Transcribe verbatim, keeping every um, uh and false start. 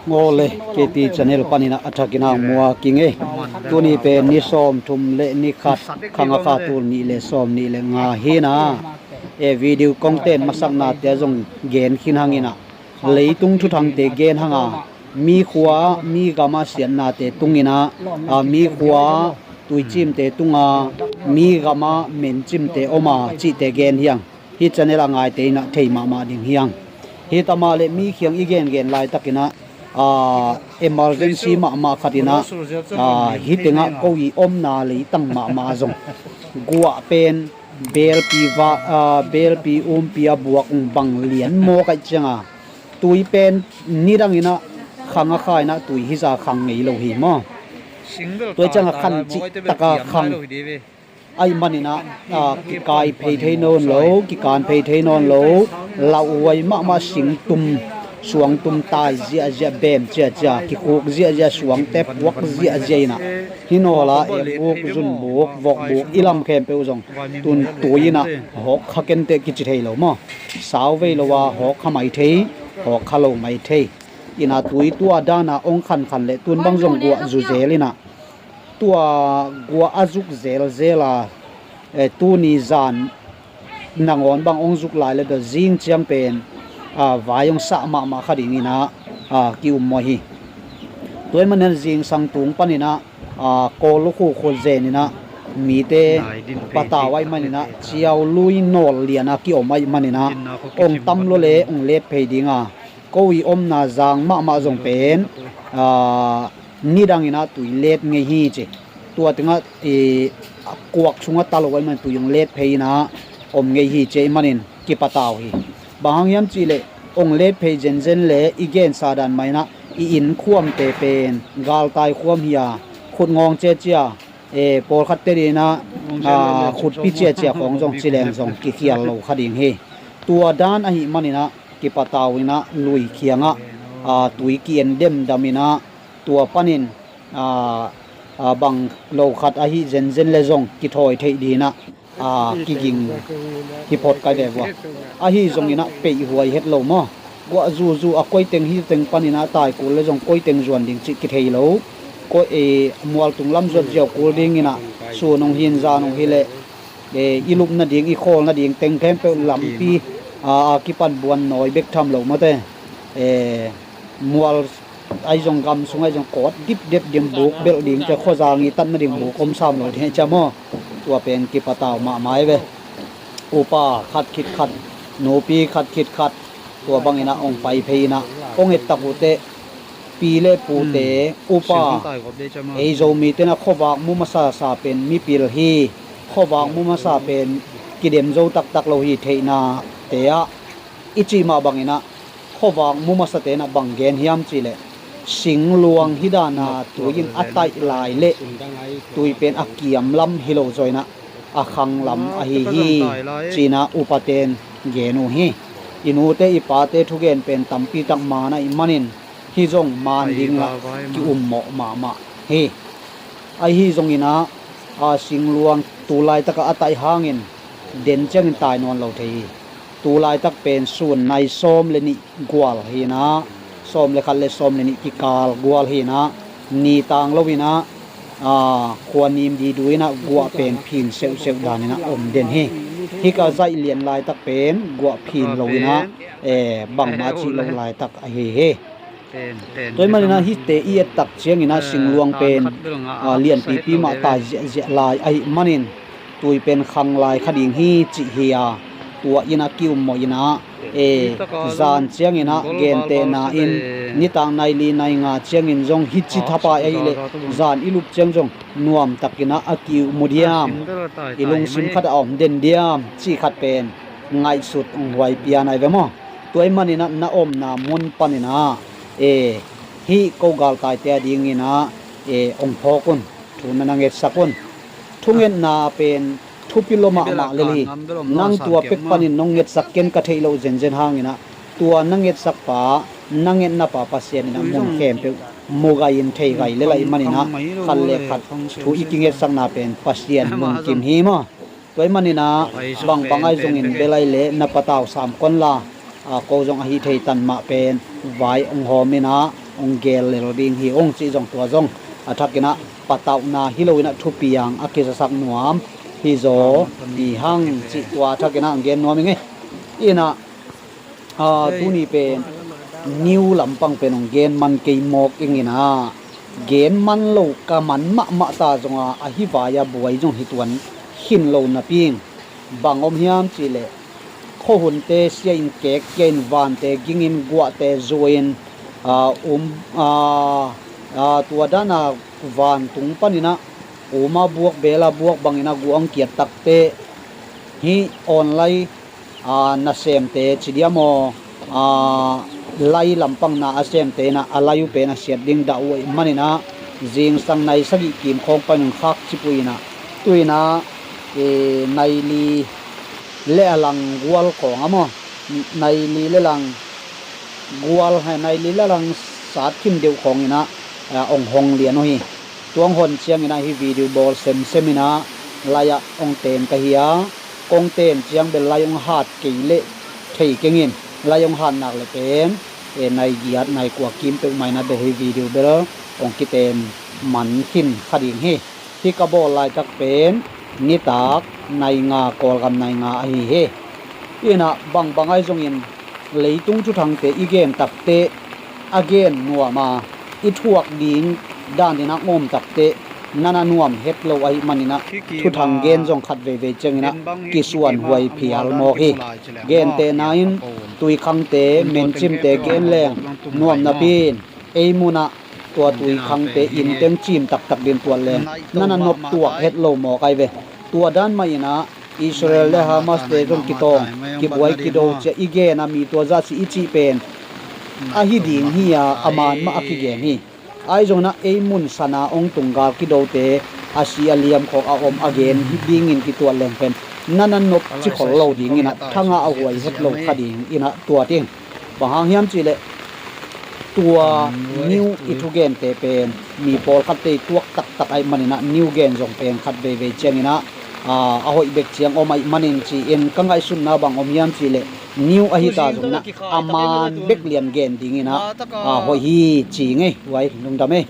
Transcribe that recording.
Ngawle, K T channel panin a thakin a muak ing ei. Tuni pen ni sawmthum le ni khat, khang a kha tul nih le sawmnih le nga hi a. E, video content masaknate zong gen khin hangin a, leitung thuthangte gen hang a, mi khua mi gam a siatnate tungin a, a, mi khua tuicimte tung a, mi gam a mencimte om a cihte gen hi hang. Hih channel a ngaite in a thei mahmah ding hi hang. Hih tama le mi khiang i gengen laitakin a, a, emergency mahmah khat in a, a, hih teng ah ko i omna leitang mahmah zong guah pen belpi va, a, belpi umpi a buak ung bang lian maw kaih ciang a, tui pen nidang in a khang a kha in a tui hi za khang ngei lo hi maw. Tua ciang a khan cih tak a khang ahih manin a, a, kikai phei thei nawn lo, kikan phei thei nawn lo, lauhuai mahmah singtum, suangtum tai ziahziah, bem ciacia, kikhuk ziahziah, suangte puak ziahziah in a, hih nawl a, e, buk, zun buk, vok buk, i lam khempeuh zong tun tui in a hawk kha kenteh kici thei lo maw. Sau vei lo a hawk kha mai thei, hawk kha lo mai thei. In a tui tua dan a ong khankhan le tun bang zong guah zu zel in a, tua guah a zuk zelzel a, e, tuni zan nangawn bang ong zuk lai le bel zing ciang pen, a, vai ong sah mahmah kha dingin a, a, ki-um mawh hi. Tua ahih manin a zingsang tung panin a, a, kawl lukhu khut zen in a mite patau ahih manin a ciau lui nawl lian a ki-om ahih manin a ong tam lua le ong let phei ding a, ko i omna zang mahmah zong pen, a, nidang in a tui let ngei hi ci. Tua teng ah, e, kuak sung a ta lo ahih manin tui ong let phei in a om ngei hi ci ahih manin kipatau hi. Bang hang hiam cih leh ong let phei zenzen le i gensa dan mah in a i inn khuamte pen galtai khuam hi a, khut ngawng ciacia, e, pawlkhat te ding in a, a, khutpi ciacia khawng zong ci leng zong kikhial lo kha ding hi. Tua dan ahih manin a kipatau in a lui khiang ah, a, tui ki-en demdam in a, tua panin, a, a, bang lo khat ahi zenzen le zong kithawi theih ding in a, a, kiging hi phot kai ve vua. Ahi zongin a peihhuai het lo maw. Guah zuzu a koi teng hi teng panin a tai kul le zong koi teng zuan ding cih kithei lo. Koi, e, mualtung lam zuat ziau kul dingin a sun ong hin zan ong hi leh, e, i lup nading, i khawl nading teng khempeuh lampi, a, a kipan buan nawi bek tham lo mawte. E, mual ahi zong gam sung ahi zong kawt dipdep ding buk belh ding cia khuazang i tat nading buk om sam lo ding cia maw. Tua pen kipatau mahmah hi ve. Upa khat khit khat, nupi khat khit khat, tua bangin a ong pai phei in a, ong et tak uh teh, pi le pute, upa, ei Zomite in a khuavak mu masasa pen mipil hi, khuavak mu masa pen kidem zo taktak lo hi theihnate ah i cih mah bangin a, khuavak mu masate in a bang gen hiam cih leh, singluang hi dan a tui in a taih lai leh tui pen a kiam lam hi lo zaw in a, a khang lam ahi hi, ci-in a upaten gen uh hi. I nute i pate thugen pen tampi tak man ahih manin hih zong man ding in a ki-ummawh mahmah hi. Ahi zongin a, a, singluang tu laitak a a taih hangin den ciangin tai nawn lo thei hi. Tu laitak pen sun nai sawm le nih gual hi in a, sawm le khat le sawm le nih kikal gual hi in a, ni tang lo in a, a, khua nim didu in a guah pen phin seuhseuh dan in a om den hi. Hih ka zaih lian laitak pen guah phin lo in a, e, bangmah cih lo laitak ahi hi. Tua ahih manin a hihte i et tak ciangin a singluang pen, a, lianpipi mah tai ziahziah lai ahih manin tui pen khang lai kha ding hi cih hi a, tua in a ki-ummawh in a, e, zan ciangin a gentehna in nitak nai li nai nga ciangin zong hih ci thapai ahih leh zan i lup ciang zong nuamtakin a a ki-um uh diam, i lungsim khat a om den diam cih khat pen ngaihsut hong huai pia nai ve maw. Tua ahih manin a na omna mun panin a, e, hih ko galtaite a dingin a, e, hong phawk un, thu na na ngetsak un. Thungetna pen thupi lua mahmah lel hi. Nang tua pek panin nong ngetsak ken ka theih loh zenzen hangin a, tua na ngetsak pa, na ngetna pa Pasian in a mun khempeuh mu gai in thei gai lel ahih manin a, khat le khat thu i kingetsakna pen Pasian lungkim hi maw. Tua ahih manin a, bangbang ahi zongin bel ahi leh na patau sam kon la, a, ko zong ahi thei tan mah pen vai hong hawm in a, hong gel lel ding hi ung cih zong tua zong a thakin ah patauhna hi loin ah thupiang a kizasak nuam hi zaw hi hang cih tua a thakin ah hong gen nuam ing ei. Inah, aa, tuni pen new lampang pen hong gen man kei mawk ing inah, gen man lo ka man mahmah ta zonga ahi vai-a buai zong hi tuan khin lo napi ing. Bang om hiam cihleh khuahunte sia in kek kia in vante gingin guahte zuain, aa, um, aa, aa, tua dana vantung paninah uma buak bela buak banginah guah hong kiat takteh hih online, aa, nasemte ci diam aw, aa, lai lampang na a semte inah a lai uh pen a siat ding dah uh ahih maninah zingsang nai sagih kim khawng panin khak cip uh inah, tu inah, ee, nai li le a lang gual khawng a maw, nai li le lang gual, hai, nai li le lang sat khin deuh khawng inah, aa, hong hong lian uh hi. Tua hong hon cianginah hih video bawl semsem inah lai-ah hong ten ka hi a, kong ten ciang bel lai hong hat kei leh thei keng in, lai hong hat nak leh pen, ee, nai giat nai kua kim peuhmah inah bel hih video bel hong kiten man khin kha ding hi. Hih ka bawl laitak pen nitak nai nga, Kawlgam nai nga ahi hi. Inah bangbang ahi zongin leitung thuthangte i gen takteh a gen nuam a, i thuak ding dan inah om takteh nana nuam het lo ahih maninah thuthang gen zong khat veivei cianginah kisuan huai phial mawk hi. Gentehna in tuikhangte, mencimte gen leng nuam napi in ei munah tua tuikhangte inn teng cim taktak din tuat leng nana nop tuak het lo mawk ai ve. Tua dan mah inah Israel le Hamas te zong kitawng kibuai kido cia i gen a, mi tua zah si i cih pen ahi ding hi a, a man mah a kigen hi. Ahi zongin ah ei mun sana hong tung gal kidote a si a liam khawng a om a gen hi dingin kituat leng pen nana nop ci khol lo dingin ah thangah a huai het lo kha dingin ah tuat ing. Bang hang hiam cihleh tua new i thugente pen mi pawlkhatte i tuak taktak ahih maninah new gen zong pen khat veivei cianginah, aa, a hoih bek ciang om ahih manin ci-in ka ngaihsutna bang om hiam cihleh new ahi ta zonginah a man bek lian gen dinginah, aa, hoih hi ci ngei. Huai lungdam ei.